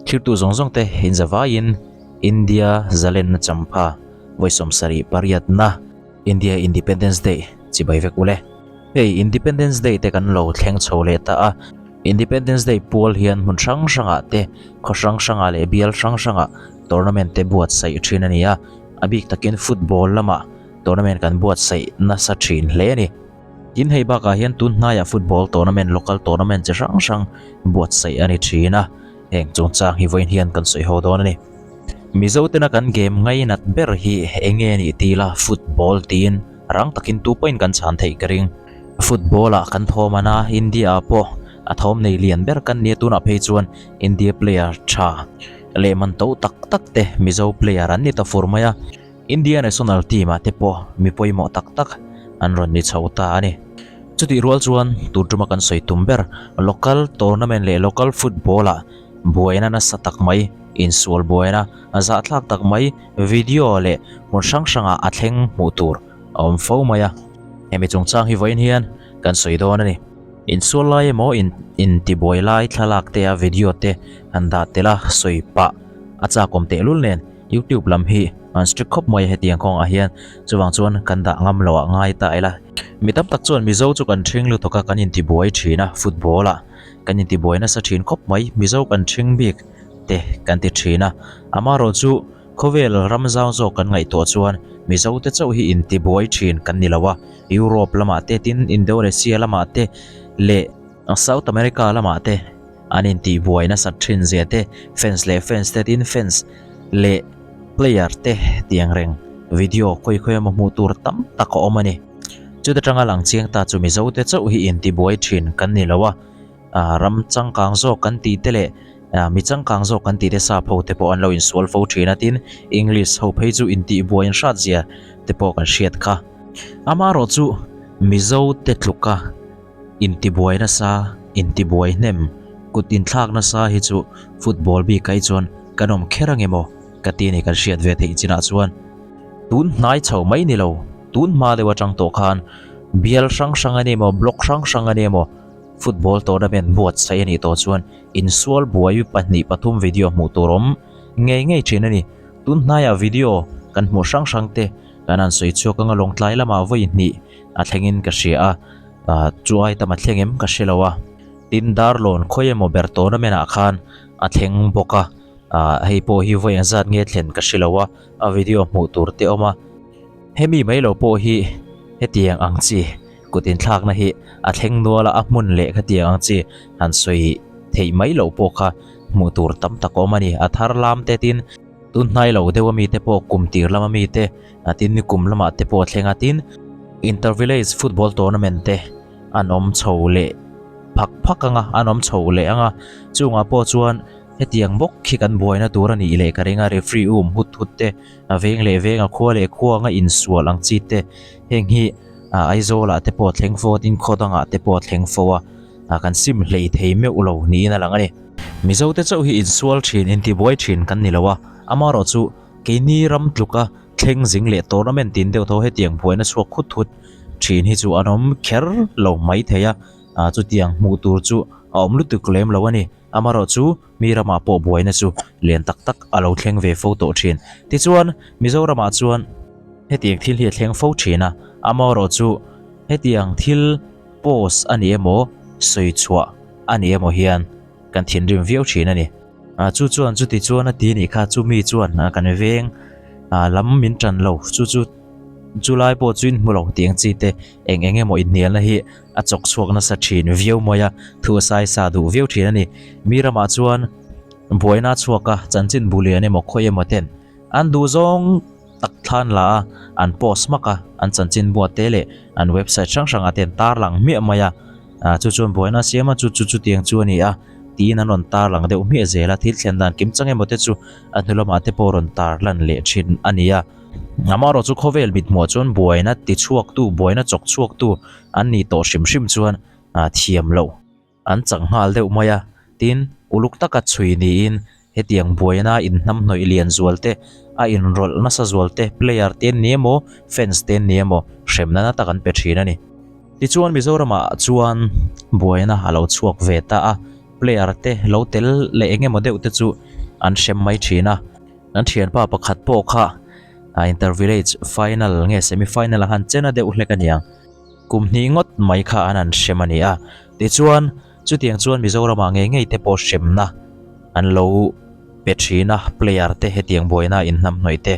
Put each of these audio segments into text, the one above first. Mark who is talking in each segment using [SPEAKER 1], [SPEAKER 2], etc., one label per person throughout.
[SPEAKER 1] Thlirtu zawng zawng te inzavaiin India zalenna champha vawi 78na India Independence Day chibai vek ule. Hei Independence Day te kan lo thleng chho leh ta a, Independence Day pual hian hmun hrang hrangah te, khaw hrang hrangah leh bial hrang hrangah tournament te buatsaih thin a ni a, a bik takin football lamah tournament kan buatsaih nasa thin hle a ni. Tin hei bakah hian tun hnaiah football tournament, local tournament chi hrang hrang buatsaih a ni thin a, heng chungchang hi vawiin hian kan sawi ho dawn a ni. Mizo tena kan game ngainat ber hi eng nge nih ti ila football tiin rang takin tu pawhin kan chhan theih ka ring. Football ah kan thawm an a, India ah pawh a thawm nei lian ber kan nia tunah phei chuan India player tha leh man to tak tak te Mizo player an ni ta fur mai a. India national team ah te pawh mi pawimawh tak tak an rawn ni chho ta a ni. Chutih rual chuan tun tuma kan sawi tum ber local tournament leh local football ah buaina nasa tak mai, insual buaina zahthlak tak mai video leh hmun hrang hrangah a thleng hmuh tur a awm fo mai a. Hemi chungchang hi vawiin hian kan sawi dawn a ni. Insual lai emaw in intibuai lai thlalak te a video te han dah tel a sawi pah a chakawm tehlul nen YouTube lam hi an strict khawp mai a hetiang kawngah hian chuvang chuan kan dah ngam loh ah ngai ta ila. Mi tam tak chuan Mizo chu kan ṭhing lutuk a kan intibuai ṭhin a football ah kan intibuai nasa ṭhin khawp mai Mizo kan ṭhing bik te kan ti ṭhin a amaherawh chu khawvel ram zau zawk kan ngaihtuah chuan Mizo te chauh hi intibuai ṭhin kan ni lo a Europe lamah te tin Indonesia lamah te leh South America lamah te An intihbuai nasat thin zia te, fans leh fans te tin fans leh player te tiang reng video khawi khawi emaw hmuh tur tam tak a awm a ni. Chuta tanga lang chiang ta chu Mizo te chauh hi intibuai thin kan ni lo a, ram changkang zawk kan tih te leh mi changkang zawk kan tih te sap ho te pawh an lo insual fo thin a tin English ho phei chu intihbuai an hrat zia te pawh kan hriat kha. Amaherawh chu Mizo te tluka Intibuai nasa, intibuai hnem, kut inthlak nasa hi chu football bik ai chuan kan awm kher ang emaw ka ti a ni kan hriat ve theih chinah chuan. Tun hnai chho mai ni lo, tun hma deuh atang tawh khan bial hrang hrang a ni emaw, block hrang hrang a ni emaw football tournament buatsaih a nih tawh chuan insual buai pahnih pathum video hmuh tur awm ngei ngei thin a ni. Tun hnaiah video kan hmuh hrang hrang te kan han sawi chhuak anga Lawngtlai lamah vawi hnih a thlengin ka hria a. Ah chu ai tam a thleng em ka hre lo a, tin Darlawn khawi emaw ber tournament ah khan a thleng bawk a, ah hei pawh hi vawi engzat nge thlen ka hre lo a, a video hmuh tur te awm a, hemi mai lo pawh hi hetiang ang chi kut inthlakna hi a thleng nual a, a hmun leh khatiang ang chi han sawi theih mai loh pawh kha hmuh tur tam tak a awm a ni, a thar lam te tin tun hnai lo deuh ami te pawh kum tir lam ami te. A tin nikum lamah te pawh a thleng a tin Inter Village Football Tournament te an awm chho leh phak phak ang a an awm chho leh ang a chungah pawh chuan hetiang bawk khi kan buaina tur a nih leh ka ring a referee um hut hut te a veng leh veng a khua leh khua anga insual ang chi te heng hi Aizawl ah te pawh a thleng fo a tin khaw dangah te pawh a thleng fo a kan sim hlei thei meuh lo niin a lang a ni. Mizo te chauh hi insual thin intibuai thin kan ni lo a amaherawh chu Keini ram tluka thleng zing leh tournament tin deuh tho hetiang buaina chhuak khut thut thin hi chu an awm kher lo mai thei a, chutiang hmuh tur chu a awm lutuk lem lo a ni. Amaherawh chu mi ramah pawh buaina chu lian tak tak a lo thleng ve fo tawh thin. Tichuan, Mizoramah chuan hetiang thil hi a thleng fo thin a, amaherawh chu hetiang thil post a ni emaw, sawi chhuah a ni emaw hian kan thinrim viau thin a ni. Ah chu chuan chuti chuan a ti nih kha chu mi chuan kan veng ah lam min tan lo chu chu chu lai pawh chu in hmu lo tih ang chi te eng eng emaw inhnialna hi a chawk chhuak nasa thin viau mai a thu a sai sa duh viau thin a ni mi ramah chuan buaina a chhuak a chanchin bu lian emaw khawi emaw ten an duh zawng tak thlan la a, an post hmak a, an chanchinbua te leh an website hrang hrangah te an tarlang hmiah mai a, ah chu chuan buaina a siam a, chu chu chutiang chu a ni a, tiin an rawn tarlang deuh hmiah zel a, thil thlen dan kim chang emaw te chu a hnu lamah te pawh rawn tarlan leh thin a ni a. Amaherawh chu khawvel mithmuah chuan buaina tichhuaktu, buaina chawk chhuaktu an nih tawh hrim hrim chuan ah thiam loh. An chak nghal deuh mai a, tin, uluk taka chhui niin hetiang buaina inhnamhnawih lian zual te, a inrawlh nasa zual te, player te an ni emaw, fans te an ni emaw, hremna na tak an pe thin a ni. Tichuan Mizoramah chuan buaina a lo chhuak ve ta a, player te lo tel leh eng emaw deuh te chu an hrem mai thin a. Kan thianpa pakhat pawh kha Inter Village final nge semi final a han chen a deuh hlek aniang. Kum hnih ngawt mai kha an han hrem a ni a. Tichuan, chutiang chuan Mizoramah ngei ngei te pawh hremna an lo pe thin a, player te hetiang buaina inhnamhnawih te.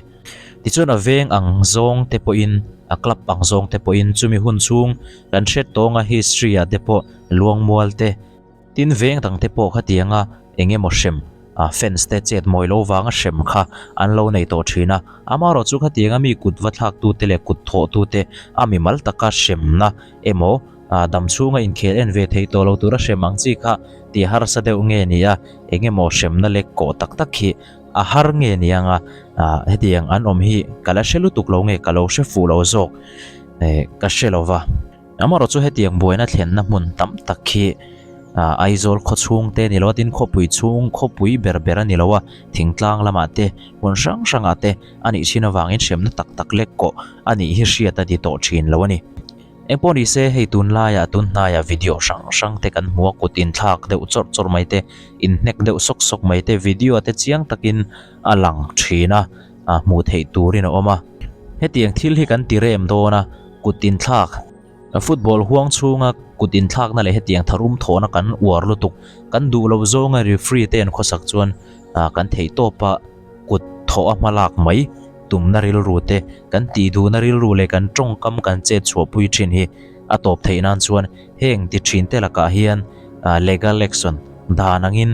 [SPEAKER 1] Tichuan a veng ang zawng te pawhin, a club ang zawng te pawhin chumi hun chhung kan hriat tawnga history ah te pawh Luangmual te, Tin veng dang te pawh khatianga eng emaw hrem, fans te chet mawi lo vanga hrem kha an lo nei tawh thin a. Amaherawh chu khatianga mi kut va thlak tu te leh kut thawh tu te a mimal taka hremna emaw dam chhunga inkhel en ve thei tawh lo tura hrem ang chi kha tih harsa deuh nge ni a, eng emaw hremna lek kawh tak tak hi a har nge ni anga hetiang an awm hi ka la hre lutuk lo nge ka lo hre fuh lo zawk ka hre lo va. Amaherawh chu hetiang buaina thlenna hmun tam tak hi Aizawl khaw chhung te ni lo a, tin khawpui chhung khawpui ber ber a ni lo a, thingtlang lamah te hmun hrang hrangah te a nih thin avangin hremna tak tak lek kawh a nih hi hriat a ti tawh thin lo a ni. Engpawh ni se hei tunlaiah tunhnaiah video hrang hrang te kan hmu a, kut inthlak deuh chawrh chawrh mai te, inhnek deuh sawk sawk mai te video te chiang takin a lang thin a, hmuh theih turin a awm a. Hetiang thil hi kan ti rem dawn a, kut inthlak, football huang chhunga kut inthlakna leh hetiang tharum thawhna kan uar lutuk, kan duh loh zawnga referee te an khawsak chuan kan theih tawp a, kut thawh a hma lak mai tumna rilru te, kan tih duhna rilru leh kan tawngkam kan chet chhuahpui thin hi a tawp theih nan chuan heng ti thin te lakah hian legal action dan angin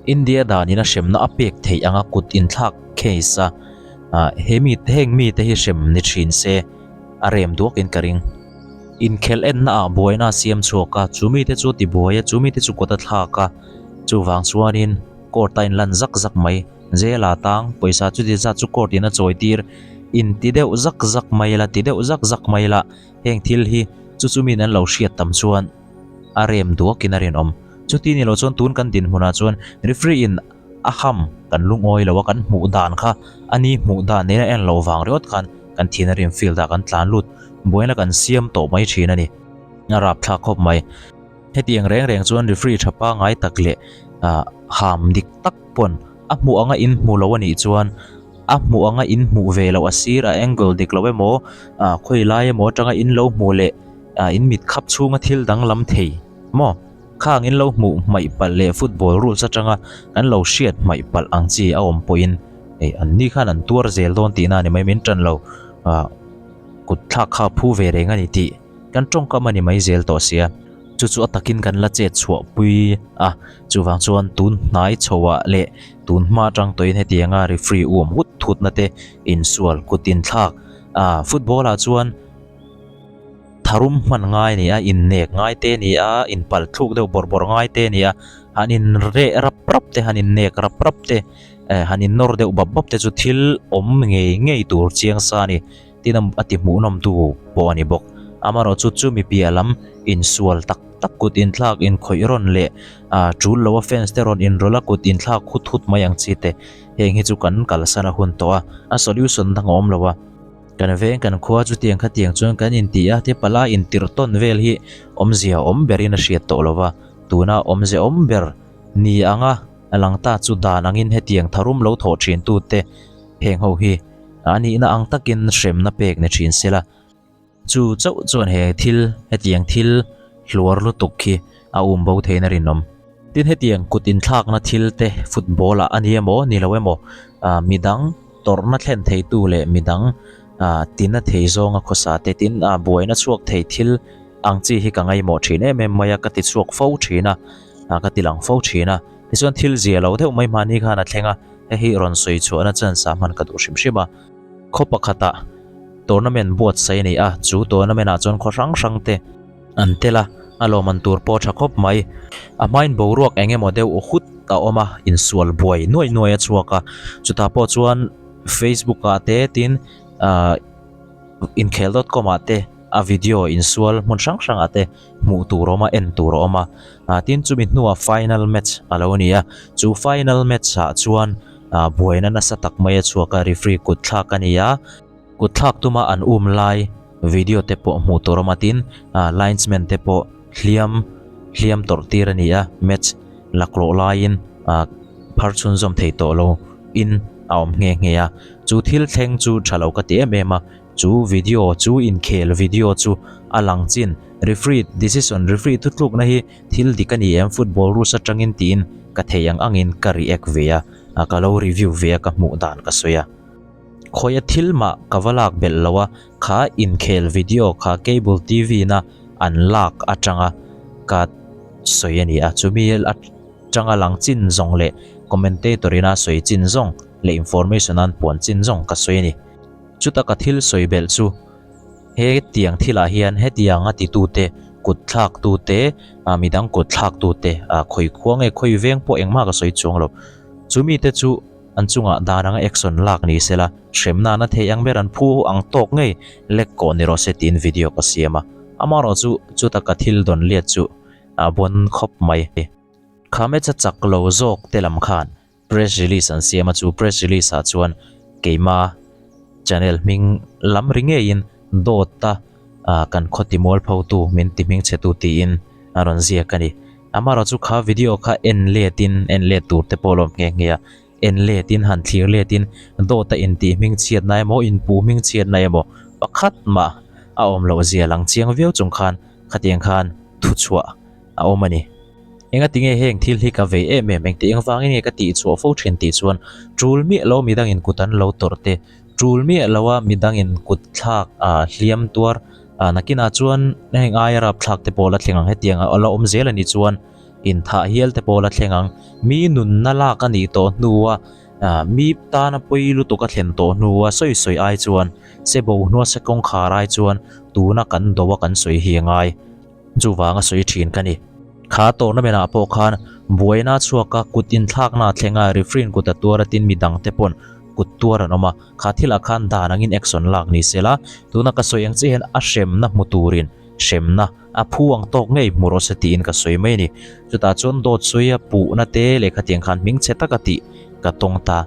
[SPEAKER 1] India danin a hremna a pek theih anga kut inthlak case a he mi heng mi te hi hrem ni thin se a rem duak in ka ring. Inkhelh enna ah buaina a siam chhuak a, chu mi te chu a ti buai a, chu mi te chu kut a thlak a, chuvang chuanin court a inlan zak zak mai. Jail ah tang pawisa chuti zat chu court in a chawi tir in ti deuh zak zak mai la ti deuh zak zak mai la heng thil hi chu chu min an lo hriat tam chuan a rem duak in a rinawm. Chuti ni lo chuan tun kan dinhmunah chuan referee in a ham kan lungawi lo a kan hmuh dan kha a ni hmuh dan nena en loh vang ringawt khan kan thina rim field ah kan tlan lut buaina kan siam tawh mai thin a ni a rapthlak khawp mai hetiang reng reng chuan referee tha pangai tak leh ah ham dik tak pawn a hmuh anga in hmu lo a nih chuan a hmuh anga in hmuh ve loh a sir a angle dik lo emaw ah khawi lai emaw atanga in lo hmuh leh ah in mit khap chhunga thil danglam thei maw. Khang in lo hmuh hmaih palh leh football rules atanga kan lo hriat hmaih palh ang chi a awm pawhin hei an ni khan an tuar zel dawn tihna a ni mai min tan lo ah kut thlak kha phu ve reng a ni tih kan tawngkam a ni mai zel tawh sia. Chu chu a takin kan la chet chhuah pui a chuvang chuan tun hnai chhoah leh tun hma atang tawhin hetianga referee uam hut thutna te insual kut inthlak ah football ah chuan Tharum hman ngai a ni a, innek ngai te a ni a, inpal thluk deuh bawrh bawrh ngai te a ni a, han inreh rap rap te, han innek rap rap te, eh han innawr deuh bap bap te chu thil awm ngei ngei tur chiang sa a ni. Tin a ti hmuhnawm tu pawh a ni bawk. Amaherawh chu chumi piah lam insual tak tak kut inthlak inkhawih rawn leh ah tul lo a fans te rawn inrawlh a kut inthlak hut hut mai ang chi te heng hi chu kan kalsan a hun tawh a, a solution dang a awm lo a. Kan veng kan khua chutiang khatiang chuan kan inti a, te pala intirh tawn vel hi awmzia awm berin a hriat tawh lo va, tuna awmze awm ber ni anga a lang ta chu dan angin hetiang tharum lo thawh thin tute heng ho hi a nihna ang takin hremna pek ni thin sela, chu chauh chuan he thil hetiang thil hluar lutuk hi a um bo theihna rinawm. Tin hetiang kut inthlakna thil te football ah a ni emaw ni lo emaw ah midang tawrhna thlen theitu leh midang ah tina thei zawnga khawsa te tin ah buaina chhuak thei thil ang chi hi ka ngaihmawh thin em em mai a ka ti chhuak fo thin a ah ka ti lang fo thin a tichuan thil zia lo deuh mai mahni khan a thleng a hei hi rawn sawi chhuahna chance ah hman ka duh hrim hrim a khaw pakhatah tournament buatsaih a ni a chu tournament ah chuan khaw hrang hrang te An tel a, a lawmman tur pawh a tha khawp mai. A hmain boruak eng emaw deuh hut a awm a, insual buai nuai nuai a chhuak a. Chutah pawh chuan Facebook ah te tin ah inkhel dot com ah te a video insual hmun hrang hrang ah te hmuh tur a awm a, en tur a awm a. Ah tin chumi hnuah final match a lo ni a, chu final match ah chuan ah buaina nasa tak mai a chhuak a, referee kut thlak a ni a. Kut thlak tuma an um lai video te pawh hmuh tur awm a tin linesman te pawh hliam hliam tawrh tir a ni a match laklawh laiin ah phar chhunzawm thei tawh lo in a awm nghe nghe a. Chu thil thleng chu tha lo ka ti em em a, chu video chu inkhel video chu a lang chin referee decision referee thutlukna hi thil dik a ni em football rules atangin tiin ka thei ang angin ka react ve a, ka lo review ve a ka hmuh dan ka sawi a. Khawia thil mah ka va lak belh lo a, kha inkhel video kha cable TV na an lak atanga ka sawi a ni a, chumi atanga lang chin zawng leh commentator ina sawi chin zawng leh information an puan chin zawng ka sawi a ni. Chuta ka thil sawi belh chu hetiang thilah hian hetiang a titute kut thlak tute midang kut thlak tute khawi khua nge khawi veng pawh engmah ka sawi chuang lo. Chumi te chu An chungah dan anga action lak ni sela, hremna na thei ang ber an phu ang tawk ngei lek kawh ni rawh se tiin video ka siam a. Amaherawh chu chuta ka thil dawn liat chu a bawn khawp mai. Kha match a chak lo zawk te lam khan press release an siam a, chu press release ah chuan keima channel hming lam ri ngeiin dawt a kan khaw ti mualphotu min ti hming chhetu tiin a rawn ziak a ni. Amaherawh chu kha video kha en letin en let tur te pawh lawm nghe nghe a, en letin han thlir letin dawt a intih hming chhiatna emaw inpuh hming chhiatna emaw pakhat mah a awm loh zia lang chiang viau chung khan khatiang khan thuchhuah a awm a ni. Engati nge heng thil hi ka vei em em, engti engvangin nge ka tihchhuah fo thin tih chuan tul miah lo midangin kut an lo tawrh te, tul miah lo a midangin kut thlak ah hliam tuar ah nakinah chuan heng aia rap thlak te pawh la thleng ang hetiang a la awm zel a nih chuan inthah hial te pawh la thleng ang mi nunna lak a nih tawh hnua ah mi tana pawi lutuk a thlen tawh hnua sawi sawi ai chuan se bo hnua se kawngkhar ai chuan tuna kan do a kan sawi hi a ngai. Chuvanga sawi thin ka ni. Kha tournament ah pawh khan buaina a chhuak a, kut inthlakna a thleng a, referee in kut a tuar a tin midang te pawn kut tuar an awm a, kha thilah khan dan angin action lak ni se la, tuna ka sawi ang chiah hian a hremna hmu turin hremna a phu ang tawk ngei hmu rawh se tiin ka sawi mai a ni. Chutah chuan dawt sawi a puhna te leh khatiang khan hming chhe taka tih ka tawng ta,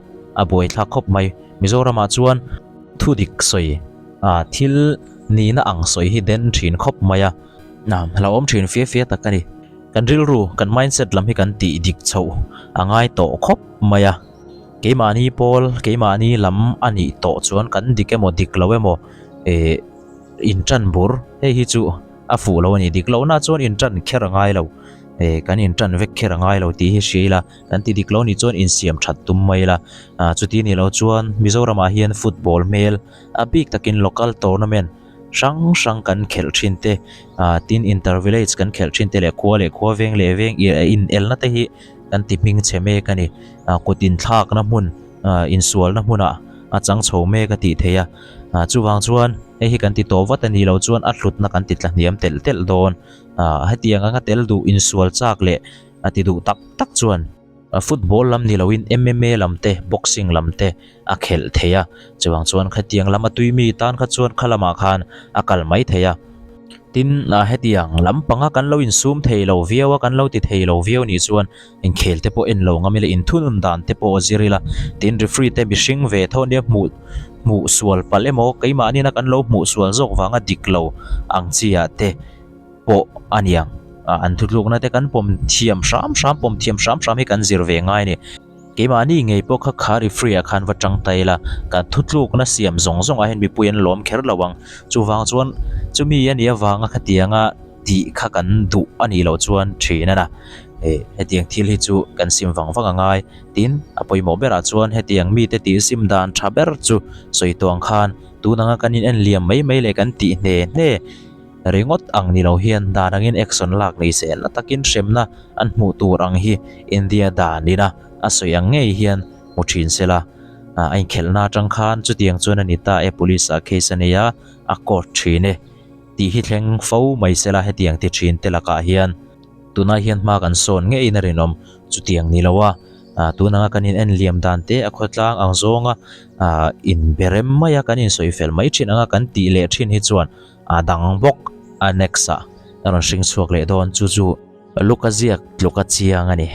[SPEAKER 1] a buaithlak khawp mai. Mizoramah chuan thudik sawi a thil nihna ang sawi hi den thin khawp mai a, hlauhawm thin fia fia tak a ni. Kan rilru, kan mindset lam hi kan tih dik chhoh a ngai tawh khawp mai a, keimahni pawl, keimahni lam a nih tawh chuan kan dik emaw dik lo emaw eh intan bur hei hi chu a fuh lo a ni. Dik lohna chuan intan kher a ngai lo, eh kan intan vek kher a ngai lo tih hi hria ila, kan ti dik lo nih chuan insiam that tum mai ila, chuti ni lo chuan Mizoramah hian football hmel A bik takin local tournament hrang hrang kan khelh thin te ah tin inter village kan khelh thin te leh khua leh khua veng leh veng in elna te hi kan ti hming chhe mek a ni ah kut inthlakna hmun ah insualna hmunah a chang chho mek a tih theih a ah chuvang chuan hei hi kan ti tawh vat a nih loh chuan a hlutna kan ti tla hniam telh telh dawn ah hetiang anga tel duh insual chak leh a ti duh tak tak chuan. Football lam ni loin MMA lam te, boxing lam te a khelh thei a, chuvang chuan khatiang lama tui mi tan kha chuan kha lamah khan a kal mai thei a. Tin, hetiang lampanga kan lo insum thei lo viau a, kan lo ti thei lo viau nih chuan inkhel te pawh en lo ngam ila, inthunun dan te pawh zir ila, tin referee te mihring ve tho ania hmuh hmuh sual palh emaw keimahniina kan lo hmuh sual zawk vanga dik lo ang chi ah te, pawh a niang. An thutlukna te kan pawm thiam hram hram, pawm thiam hram hram hi kan zir ve ngai a ni. Keimahni ngei pawh kha kha referee ah khan va tang ta ila, kan thutlukna siam zawng zawng ah hian mipui an lawm kher lo ang. Chuvang chuan chumi a nih avanga khatianga tih kha kan duh a nih loh chuan thin a na. Hetiang thil hi chu kan sim vang vang a ngai. Tin, a pawimawh berah chuan hetiang mite tih sim dan tha ber chu sawi tawh ang khan tun anga kan in en liam mai mai leh kan tih hne hne Ringawt ang ni lo hian dan angin action lak ni se la takin hremna an hmuh tur ang hi India dan ina a sawi ang ngei hian hmu thin se la. A inkhelhna atang khan chutiang chuan a ni ta e police ah case a nei a, a court thin e tih hi thleng fo mai se la hetiang ti thin te lakah hian tunah hian hma kan sawn ngeiin a rinawm chutiang ni lo a. Tun anga kan in en liam dan te a khawtlang ang zawnga inberem mai a kan insawi fel mai thin anga kan tih leh thin hi chuan A dang bawk a next ah a rawn hring chhuak leh dawn chu chu Luka ziak tluka chiang a ni.